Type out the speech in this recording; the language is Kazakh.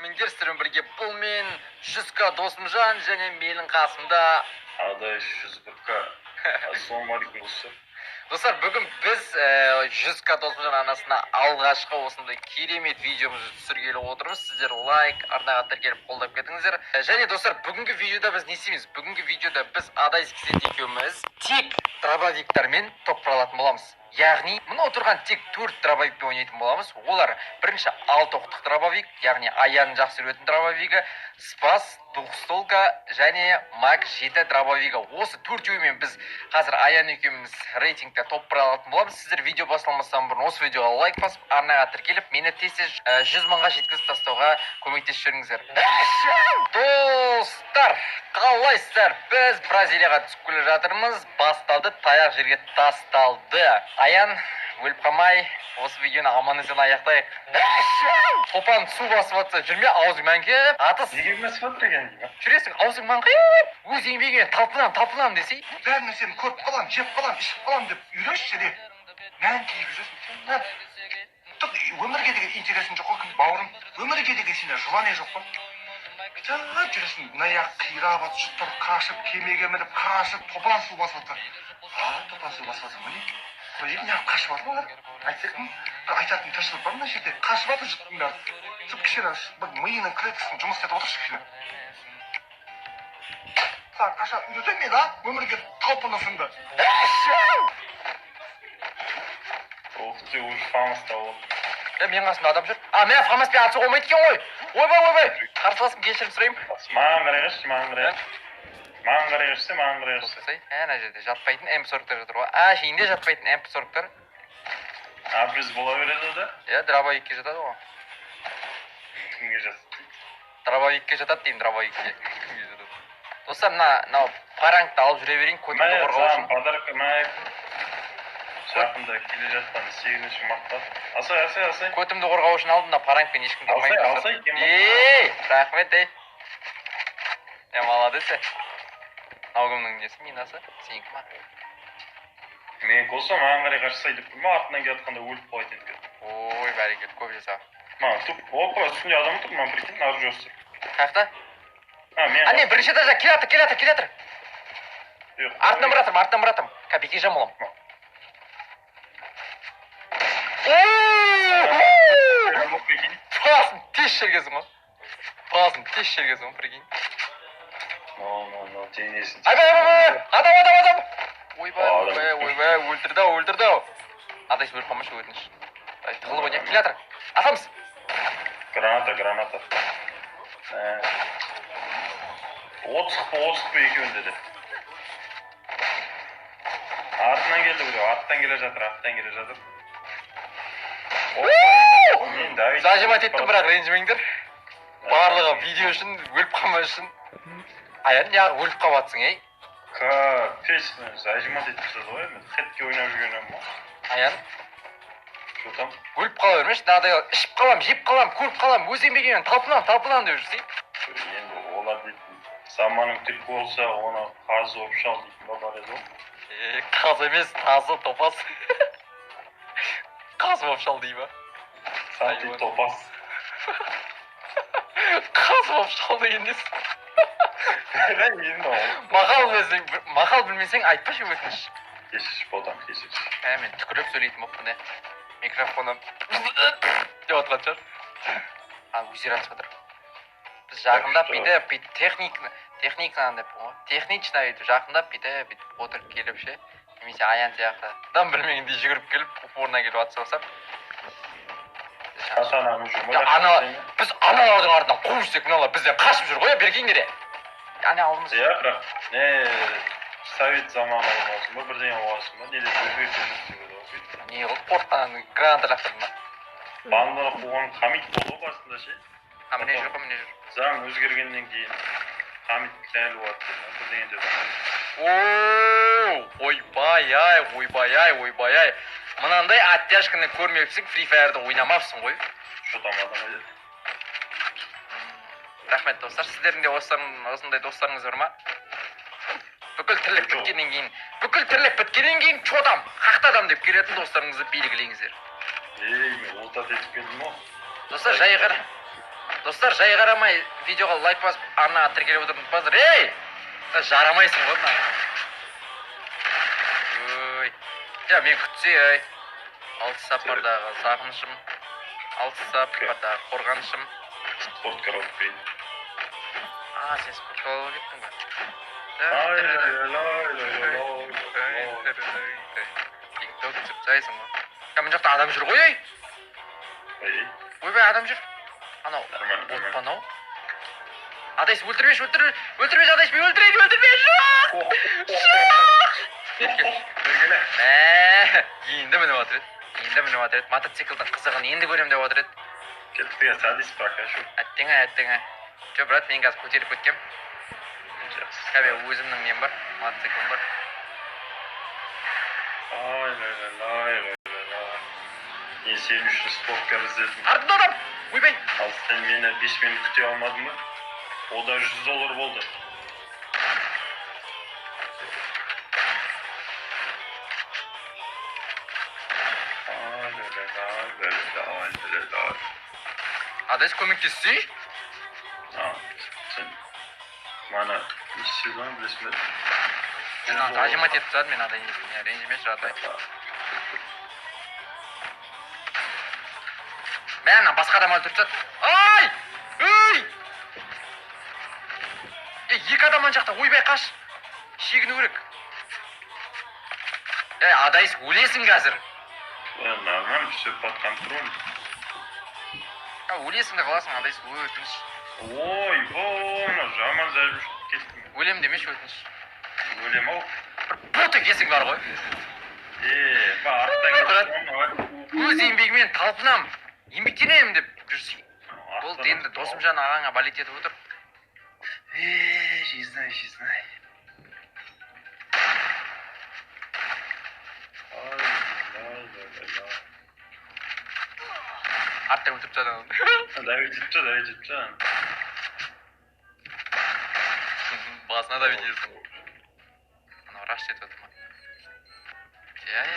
Көрермендер, сіздермен бірге бұл мен, 100К Досымжан, және менің қасымда Адай 101К. Ассалаумағалейкум, достар. Достар, бүгін біз 100К Досымжан арнасына алғашқы осындай керемет видеомызды түсіргелі отырмыз. Сіздер лайк, арнаға тіркеліп, қолдап кетіңіздер. Және, достар, бүгінгі видеода біз не істейміз? Бүгінгі видеода біз Адай KZ екеуміз тек дробовиктармен топ алатын боламыз. Яғни, мына отырған тек төрт дробовикпен ойнайтын боламыз. Олар: бірінші алты оқтық дробовик, яғни Аяның жақсы көретін дробовигі, Спас, двухстволка және Мак 7 дробовигі. Осы төртеуімен біз қазір Аян екеуміз рейтингте топ бір алатын боламыз. Сіздер видео басталмастан бұрын осы видеоға лайк басып, арнаға тіркеліп, мені тез тез 100 мыңға жеткізіп тастауға көмектесіп жіберіңіздер. Достар, қалайсыздар? Біз Бразилияға түсіп келе жатырмыз. Басталды, таяқ жерге тасталды. Аян, өліп қалмай, осы видеоны аман есен аяқтайық. Топан су басып жатса, жүрме, аузың маңқиып, атыс. Неге басып жатыр екен деймін? Жүресің, аузың маңқиып, өз еңбегіңе талпынамын, талпынамын десей. Бәр нәрсені көріп қаламын, жеп қаламын, ішіп қаламын деп үйренші де, мәңкиіп жүресің. Түк өмірге деген интересің жоқ қой, кім, бауырым? Өмірге деген сенде желание жоқ қой. Бүйтіп жүресің, мына аяқ қирап жатыр, жұрттар қашып, кемеге мініп қашып, топан су басып жатыр. А, топан су басып жатыр ма, не? Қой, неғып қашып жатыр олар? Айтсақ, бір айтатын тіршілік бар мына жерде. Қашып жатыр жұрттың бәрі. Сөйтіп кішкене бір миының клеткасын жұмыс істетіп отыршы кішкене. Саған қашан үйретемін мен, а, өмірге талпынысыңды? Ух ты, уже фамас тауып. Е, менің қасымда адам жүр. А, мә, фамаспен атысуға болмайды екен ғой. Ойбай, ойбай, қарсыласым, кешірім сұраймын. Маған қарай қашшы, маған қарай. Маған қарай қашса, маған қарай қашса. Тоқсай, ана жерде жатпайтын М40-тар жатыр ғой. Әшейінде жатпайтын М40-тар. Абрез бола береді да. Иә, дробовикке жатады ғой. Кімге жатады дейді? Дробовикке жатады деймін, дробовикке. Кімге жатады? Достар, мынау парангты алып жүре берейін, көтімді Мә, қорғау саған үшін. подарка, мә. Жақында келе жатқан 8 мартта. Асай, асай, асай. Көтімді қорғау үшін алдым, мына парангпен ешкімді Алсай, ұрмаймын, достар. алсай, кем. Ей, рахмет, ей. Е, молодец, е. Мынау кімнің несі, минасы? Сенікі ма? Мен болса, маған қарай қашсай деп тұрмын, артынан келе жатқанда өліп қалайтын едім. Ой, бәрекелді, көп жаса. Маған туп, опа, үстінде адам тұр, маған, прикинь, ары жүрсі. Қай жақта? А, мен А, не, бірінші этажда келе жатыр, келе жатыр, келе жатыр. Жоқ. Артынан бара жатырмын, артынан бара жатырмын. Кәпеке жан боламын. Прикинь. Басын тез жергенсің ғой. Басын тез жергенсің ғой, прикинь. Но, но, но, денесін. Айбай, айбай, айбай, адам, адам, адам. Ойбай, Адам. ойбай, ойбай, өлтірді ау, өлтірді ау. Адайс, өліп қалмашы, өтініш. Ай, тығылып ойнайық, келе жатыр. Атамыз. Граната, граната. 30 хп, 30 хп екеуінде де. Артынан келді біреу, арттан келе жатыр, арттан келе жатыр. Опа, мен Давид. Зажимать еттім, бірақ ренжімеңдер. Барлығы видео үшін, өліп қалмас үшін. Аян, неғып өліп қалып жатсың, ей? Капец, мен зажимать етіп тастады ғой, мен хедке ойнап жүрген едім ғой. Аян, Что там? өліп қала бермеші, мынадай ішіп қалам, жеп қалам, көріп қалам, өз еңбегіммен талпынамын, талпынамын деп жүрсей. Енді олар дейтін, заманың түлкі болса, оны қазы болып шал дейтін ба бар еді ғой. Е, қаз емес, тазы, топас. Қаз болып шал дей ма? Сам ты топас. Қаз болып шал деген несі? Енді ол. Мақал білмесең, мақал білмесең, айтпашы, өтініш. Кешірші, ботам, кешірші. Ә, мен түкіріп сөйлейтін болыппын, е. Микрофоным деп жатқан шығар. А, өздері атып жатыр. Біз жақындап бүйтіп, бүйтіп техниканы деп ғой. Технично бүйтіп жақындап, бүйтіп, бүйтіп отырып келіп ше. Немесе Аян сияқты. Дым білмегендей жүгіріп келіп, упорына келіп атса алсақ. Ата-анам жүр ма? Я, ана, біз аналардың артынан қуып жүрсек, мыналар бізден қашып жүр ғой, бергеңдер. Ана алдымыз. Иә, бірақ не, совет заманы болғасын ба, бірдеңе болғасын ба, не деп өзгеріс өмір сүреді ғой сөйтіп. Не қылды? Қорыққаннан граната лақтырды ма? Банданы қуған Хамит болды ғой басында ше. А, міне жүр ғой, міне жүр. Заң өзгергеннен кейін Хамит кінәлі болады деп ма, бірдеңе деді. О, ойбай ай, ойбай ай, ойбай ай. Мынандай оттяжканы көрмепсің, Free Fire'ды ойнамапсың ғой. Что там, адам айтады? Рахмет, достар. Сіздердің де осындай достарыңыз бар ма? Бүкіл тірлік Жоқ. біткеннен кейін, бүкіл тірлік біткеннен кейін «Че там, қақта адам» деп келетін достарыңызды белгілеңіздер. Ей, мен лутать етіп келдім ғой. Достар, жай қара. Достар, жай қарамай видеоға лайк басып, арнаға тіркеліп отырып ұмытпаңыздар. Ей! Жарамайсың ғой мына. Ой. Ja, мен күтсе, ей. Алты сапардағы сағынышым, алты сапардағы қорғанышым. Спортқа алып келейін. А, сен спортқа алып кеттің ба? Лай, лай, лай, лай, лай, лай. Тикток түсіріп тастайсың ғой. Я, мына жақта адам жүр ғой, ей! Ей, Ойбай, адам жүр. Анау, нормально, бот па нормально. анау? Адайс, өлтірмеші, өлтір, өлтірмеші, Адайс, мен өлтірейін, өлтірмеші! Жоқ! Жоқ! Бергеле. Мә, енді мініп жатыр еді. Енді мініп жатыр еді. Мотоциклдің қызығын енді көремін деп жатыр еді. Кеттік, я садись пока что. Әттең ай, әттең ай. Жоқ, брат, мен қазір көтеріп кеткем. Жақсы. Кәбе өзімнің нем бар, мотоциклім бар. Ай, лай, лай, лай, лай, лай, лай. Мен сен үшін спортқа іздедім. Артында адам! Ойбай! Ал сен мені 5 минут күте алмадың ба? О да 100 доллар болды. Ай, лай, лай, лай, лай, лай, лай. Адайс, көмектессей? А, сен мана не сезон білесің бе? Мен отжимать етіп тастадым, мен адай несін, ренжімеші, адай. Мә, ана басқа адам өлтіріп тастады. Ай! Ей! Ей, екі адам ана жақта, ойбай, қаш! Шегіну керек. Ей, Адайс, өлесің қазір. Нормально, все под контролем. А, өлесің де қаласың, Адайс, өтініш. Ой, о, мына жаман зәлім кеттім. Өлем демеші, өтініш. Өлем ау. Бір бот екенсің бар ғой. Е, ба, арттан Брат. кетіп қалдым, Өз еңбегімен талпынам, еңбектенемін деп жүрсің. Болды, енді Досымжан ағаңа болеть етіп отыр. Е, жизнь, жизнь. Ай, лай, лай, лай, лай. Арттан өлтіріп тастады. Давид етіпті, давид етіпті. Басына да бүйтесің. Анау раш етіп отыр ма? Иә, иә.